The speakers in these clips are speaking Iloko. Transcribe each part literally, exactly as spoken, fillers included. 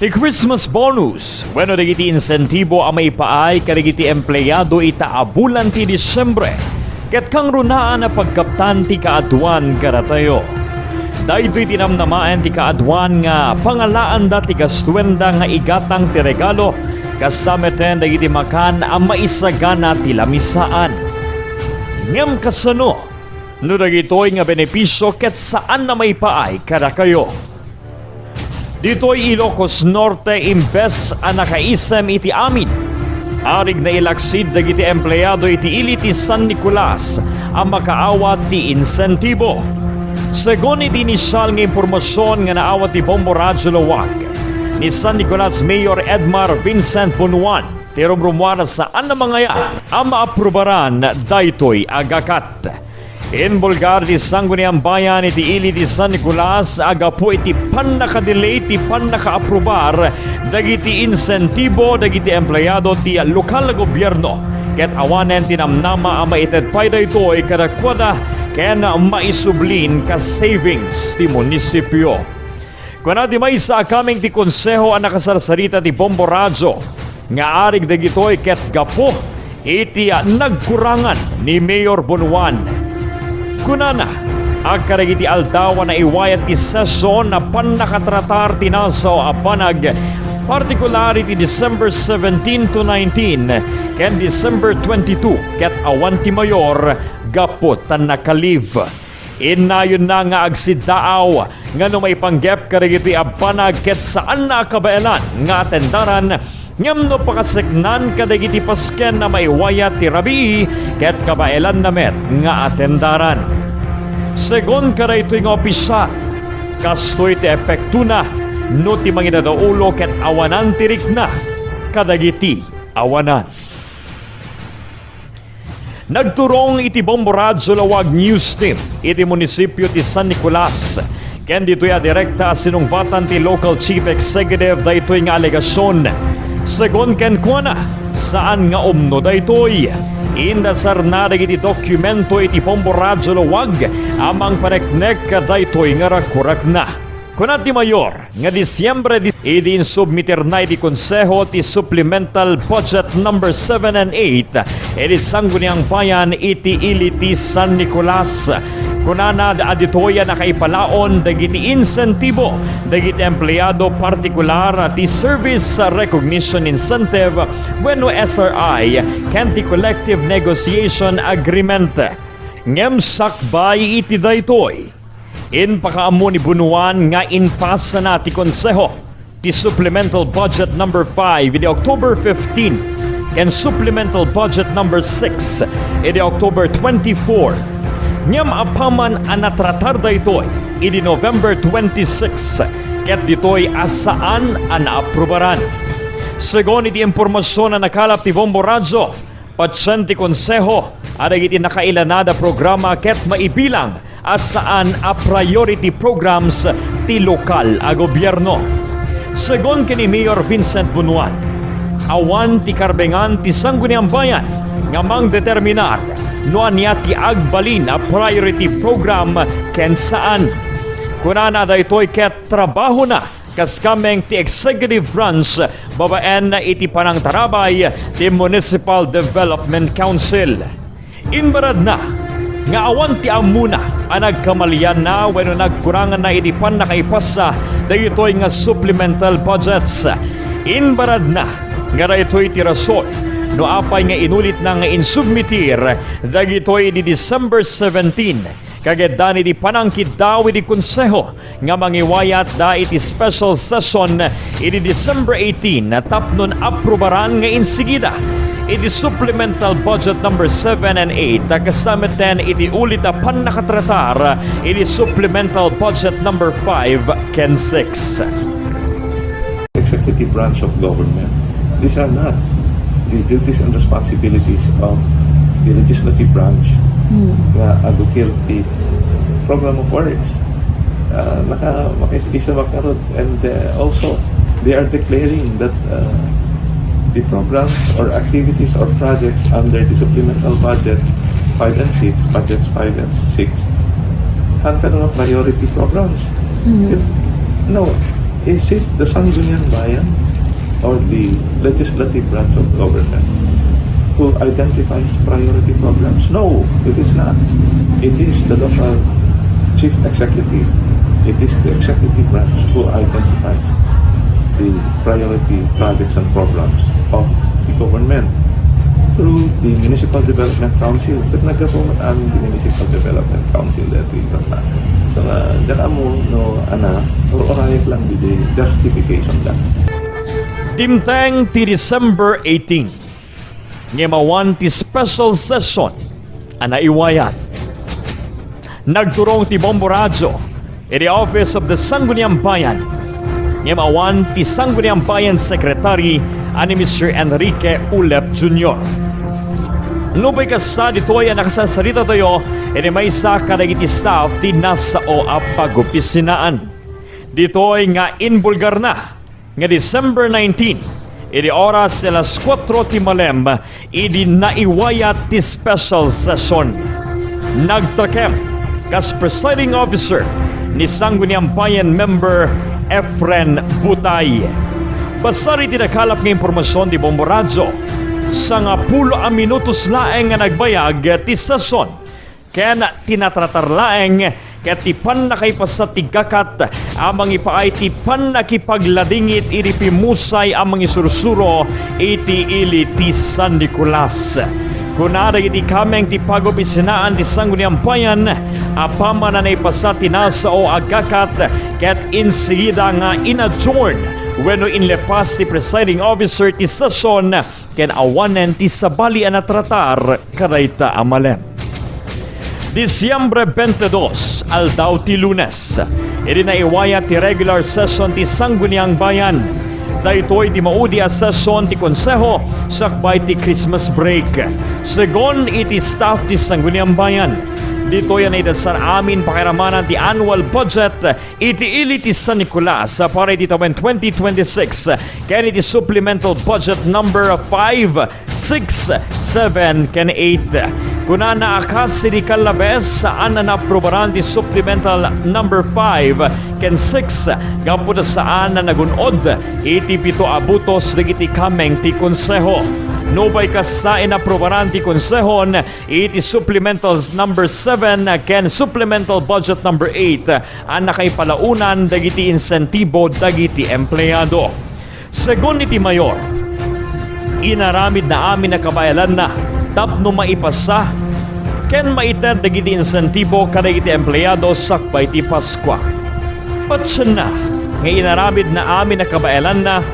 Ti Christmas bonus wenno dagiti insentibo a maipaay kadagiti empleado ita a bulan ti Disyembre ket kangrunaan a pagkaptan ti kaaduan kadatayo. Daytoy ti namnamaen ti kaaduan nga pangalaanda ti gastuenda nga igatang ti regalo, kasta metten dagiti makan a maisagana ti lamisaan. Ngem kasano no dagitoy nga benepisio ket saan a maipaay kadakayo? Ditoy Ilocos Norte, imbes a nakaisem iti amin, arig nailaksid dagiti empleado iti ili ti San Nicolas a makaawat ti insentibo. Segun iti inisial nga impormasion nga naawat ti Bombo Radyo Laoag, ni San Nicolas Mayor Edmar Vincent Bonuan ti rumrumuar a saan a mangayat a maaprubaran daytoy a gakat. Imbulgar ti Sangguniang Bayan iti ili ti San Nicolas a gapu iti pannakadelay ti pannakaaprubar dagiti insentibo dagiti empleado ti lokal a gobierno, ket awanen ti namnama a maited pay daytoy kadakuada ken maisublin kas savings ti munisipio. Kuna ti maysa a kameng ti Konseho a nakasarsarita ti Bombo Radyo nga arig dagitoy ket gapu iti nagkurangan ni Mayor Bonuan. Kunana, a kadagiti aldaw a naiwayat ti sesion a pannakatratar ti nasaw a banag, partikular iti December seventeen to nineteen ken December twenty-two ket awan ti mayor gapu ta naka-leave. Innayonna nga agsiddaaw nga no maipanggep kadagitoy a banag ket saanna a kabaelan nga atendaran, ngem no pakaseknan kadagiti pasken a maiwayat ti rabii ket kabaelanna met nga atendaran. Segun kadaytoy nga opisyal, kastoy ti epektona no ti mangidadaulo ket awanan ti rikna kadagiti awanan. Nagturong iti Bombo Radyo Laoag News Team iti munisipio ti San Nicolas, ken ditoy a direkta a sinungbatan ti local chief executive daytoy nga alegasion. Segun kenkuana, saan nga umno daytoy. Indasarna dagiti dokumento iti Bombo Radyo Laoag a mangpaneknek daytoy nga rakurakna. Kuna ti mayor nga Disyembre di-, idi insubmitirna iti Konseho ti Supplemental Budget number seven and eight iti Sangguniang Bayan iti ili ti San Nicolas. Kunana a ditoy a nakaipalaon dagiti insentibo dagiti empleado, partikular ti Service Recognition Incentive wenno S R I ken ti Collective Negotiation Agreement. Ngem sakbay iti daytoy, impakaammo ni Bonuan nga impasana ti Konseho ti Supplemental Budget number five idi October fifteen ken Supplemental Budget number six idi October twenty-four. Ngem apaman a natratar daytoy idi November twenty-six, ket ditoy a saan a naaprubaran. Segun iti impormasion a nakalap ti Bombo Radyo, patien ti Konseho a dagiti nakailanad a programa ket maibilang a saan a priority programs ti lokal a gobierno. Segun ken ni Mayor Vincent Bonuan, awan ti karbengan ti Sangguniang Bayan nga mangdeterminar no ania ti agbalin a priority program ken saan. Kunana a daytoy ket trabahona kas kameng ti executive branch babaen iti panangtarabay ti Municipal Development Council. Imbaradna nga awan ti ammona a nagkamalianna wenno nagkuranganna iti pannakaipasa dagitoy nga supplemental budgets. Imbaradna nga daytoy ti rason no apay nga inulitna nga insubmitir dagitoy idi December seventeen, kageddan iti panangkiddaw iti Konseho nga mangiwayatda iti special session idi December eighteen tapno aprubaran nga insigida iti Supplemental Budget number seven and eight, kasta metten iti ulit a pannakatratar iti Supplemental Budget number five ken six. Executive branch of government. These are not the duties and responsibilities of the legislative branch nga agukil ti program of works. Ah, naka-, makaisabak na rod. And, uh, also, they are declaring that, uh, the programs or activities or projects under the supplemental budget five and six, budgets five and six, han kano nga priority programs. It, no, Is it the Sangguniang Bayan or the legislative branch of government who identifies priority programs? No, it is not. It is the local chief executive. It is the executive branch who identifies the priority projects and programs of the government through the Municipal Development Council. Ket naggapu met amin the Municipal Development Council dati, kata. So, ah, diak ammo no, ana, or-orayek lang didi, justification lang. Dimteng ti December eighteen, ngem awan ti special session a naiwayat. Nagturong ti Bombo Radio iti Office of the Sangguniang Bayan, ngem awan ti Sangguniang Bayan Secretary a ni Mister Enrique Ulep Junior. Nupay kasta, ditoy a nakasarsarita tayo iti maysa kadagiti staff ti nasao a pagopisinaan. Ditoy nga imbulgarna nga December nineteen, idi oras alas kuatro ti malem, idi naiwayat ti special session. Nagtakem kas presiding officer ni Sangguniang Bayan member Efren Butay. Basar iti nakalap nga impormasion ti Bombo Radio, sangapulo a minutos laeng nga nagbayag ti session. Ken ti natratar laeng ket ti pannakaipasa ti gakat a mangipaay ti pannakipagladingit iti pimmusay a mangisursuro iti ili ti San Nicolas. Kuna dagiti kameng ti pagopisinaan ti Sangguniang Bayan, apaman a naipasa ti nasao a gakat ket insigida nga in-adjourn wenno inlepas ti presiding officer ti session ken awanen ti sabali a natratar kadayta a malem. Disiembre twenty-dos, aldaw ti Lunes, idi naiwayat ti regular session ti Sangguniang Bayan. Daytoy ti maudi a session ti Konseho sakbay ti Christmas break. Segun iti staff ti Sangguniang Bayan, ditoy a naidasar amin pakairamanan ti annual budget iti ili ti San Nicolas para iti tawen twenty twenty-six ken iti supplemental budget number five, six, seven, ken eight. Kunana a kas idi kallabes, saan a naaprubaran ti supplemental number five ken six gapu ta saan a nagun-od iti pito a butos dagiti kameng ti Konseho. Nupay kasta, inaprubaran ti Konsehon iti supplementals number seven ken supplemental budget number eight a nakaipalaonan dagiti insentibo dagiti empleado. Segun iti mayor, inaramidna amin a kabaelanna tapno maipasa ken maited dagiti insentibo kadagiti empleado sakbay ti Paskua. Patienna nga inaramidna amin a kabaelanna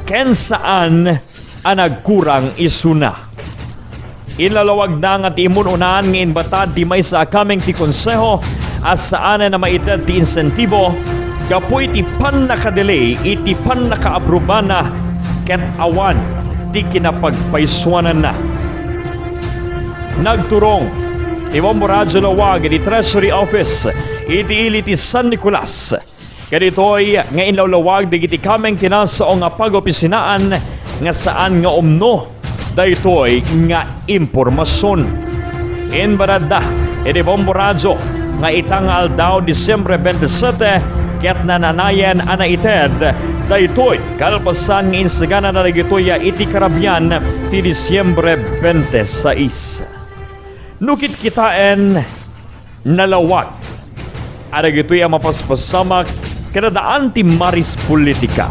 ken saan a nagkurang isuna. Inlawlawagna nga ti immun-unaan nga inbatad ti maysa a kameng ti Konseho a saanen a maited ti insentibo gapu iti pannakadelay iti pannakaaprobana ket awan ti kinapagpaysuananna. Nagturong ti Bombo Radio Laoag iti Treasury Office iti ili ti San Nicolas. Kaditoy nga inlawlawag dagiti kameng ti nasao nga pagopisinaan nga saan nga umno daytoy nga impormasion. Inbaradda iti Bombo Radio nga ita nga aldaw, Disiembre twenty-seven, ket nananayen a naited daytoy kalpasan nga insaganana dagitoy iti karabian ti Disiembre twenty-six. No kitkitaen, nalawag a dagitoy a mapaspasamak ket addaan ti maris politika.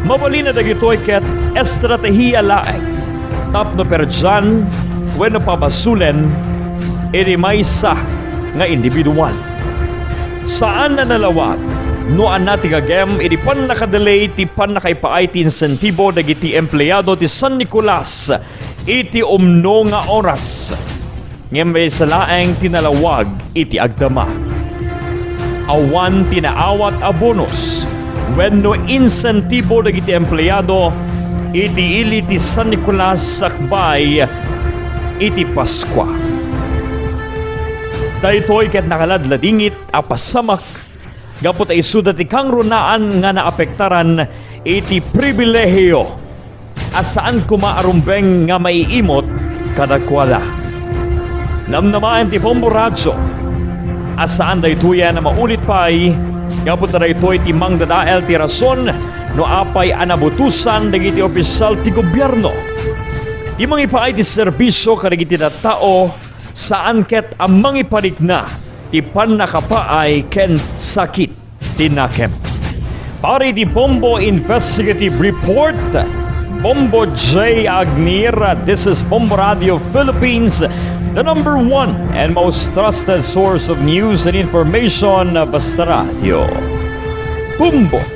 Mabalin a dagitoy ket estratehiya laeng tapno perdian wenno pabasolen iti maysa nga individual. Saan a nalawag no ania ti gagem iti pannakadelay ti pannakaipaay ti insentibo dagiti empleado ti San Nicolas iti umno nga oras. Ngem maysa laeng ti nalawag iti agdama. Awan ti naawat a bonus wenno insentibo dagiti empleado iti ili ti San Nicolas sakbay iti Paskua. Daytoy ket nakaladladingit a pasamak gapu ta isuda ti kangrunaan nga naapektaran iti pribilehiyo a saan koma a rumbeng nga maiimot kadakuada. Namnamaen ti Bombo Radio a saan daytoyen a maulit pay Gapu ta daytoy ti mangdadael ti rason no apay a nabutosan dagiti opisyal ti gobierno. Ti mangipaay ti serbisio kadagiti tattao saan ket a mangiparikna ti pannakapaay ken sakit ti nakem. Para iti Bombo Investigative Report, Bombo J Agnir, this is Bombo Radio Philippines, the number one and most trusted source of news and information. Basta Radio. Bombo!